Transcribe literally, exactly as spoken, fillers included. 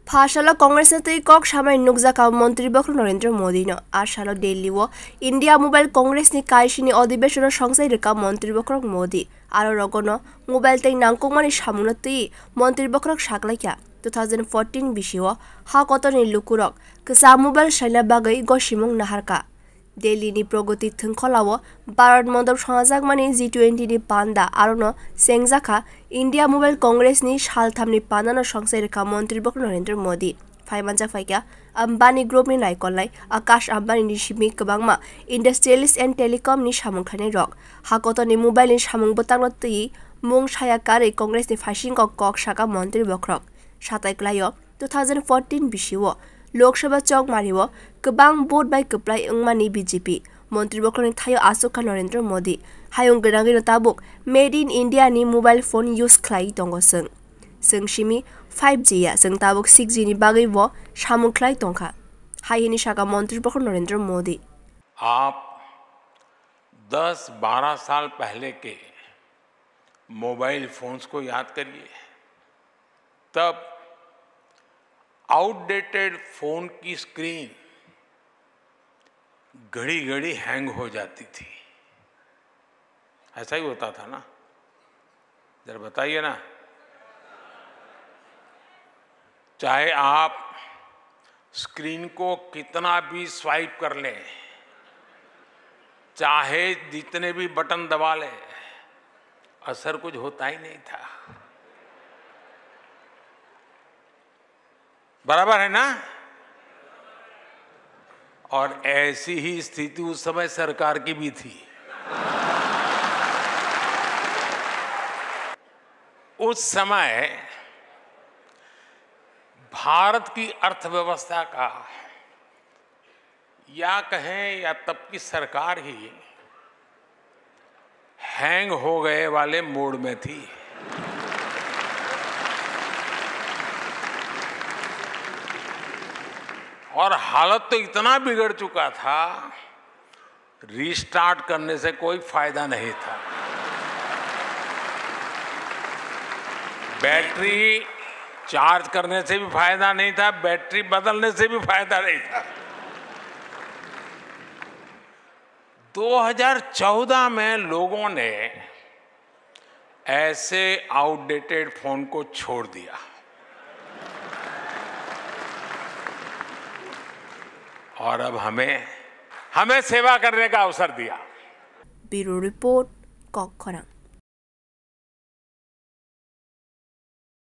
Pha salo Congress ni twi kok samani nukjakha Montri Bokhorok Narendra Modi no. A salo Delhi o India Mobile Congress ni kaisini odibeshono songsai rwkha Montri Bokhorok Modi. Aro rogono mobile tei nangkukmani samungno twi Montri Bokhorok saklaikha. Two thousand fourteen bisio ha kotorni lukurok kwcham mobile saina bagwi gosimung naharkha. Delhi ni Pragati Thwngkhwlao Bharat Mandap songjakmani G twenty ni panda arono chengjakha India Mobile Congress ni salthamni pandano songsai rwkha Montri Bokhorok Narendra Modi. Phaimanjak phaikha Ambani Group ni naikolnai Akash Ambani ni simi kwbangma industrialist and telecom ni samung khlainai rok. Hakotorni mobile ni samung bwtangno twi mung saya karwi Congress ni phaisingo kok saka Montri Bokhorok. Satai kwlaio two thousand fourteen bisio Lok Sabha chongmario kwbang vote bai kwplai wngmani B J P. Montri Bokhorokni thaio achukha Narendra Modi. Hayung gwnangwino tabuk Made in India ni mobile phone use khlai tongo chwng. Chwng simi five G ya, chwng tabuk six G ni bagwi bo samung khlai tongkha. Hai hini saka Montri Bokhorok Narendra Modi. आप दस बारह साल पहले के mobile phones को याद करिए। तब आउटडेटेड फोन की स्क्रीन घड़ी घड़ी हैंग हो जाती थी। ऐसा ही होता था ना? जरा बताइए ना। चाहे आप स्क्रीन को कितना भी स्वाइप कर लें, चाहे जितने भी बटन दबा लें, असर कुछ होता ही नहीं था। बराबर है ना? और ऐसी ही स्थिति उस समय सरकार की भी थी। उस समय भारत की अर्थव्यवस्था का, या कहें, या तब की सरकार ही हैंग हो गए वाले मोड में थी। और हालत तो इतना बिगड़ चुका था, रीस्टार्ट करने से कोई फायदा नहीं था। बैटरी चार्ज करने से भी फायदा नहीं था, बैटरी बदलने से भी फायदा नहीं था। दो हज़ार चौदह में लोगों ने ऐसे आउटडेटेड फोन को छोड़ दिया और अब हमें, हमें सेवा करने का अवसर दिया। Bureau Report, Kokkhorang.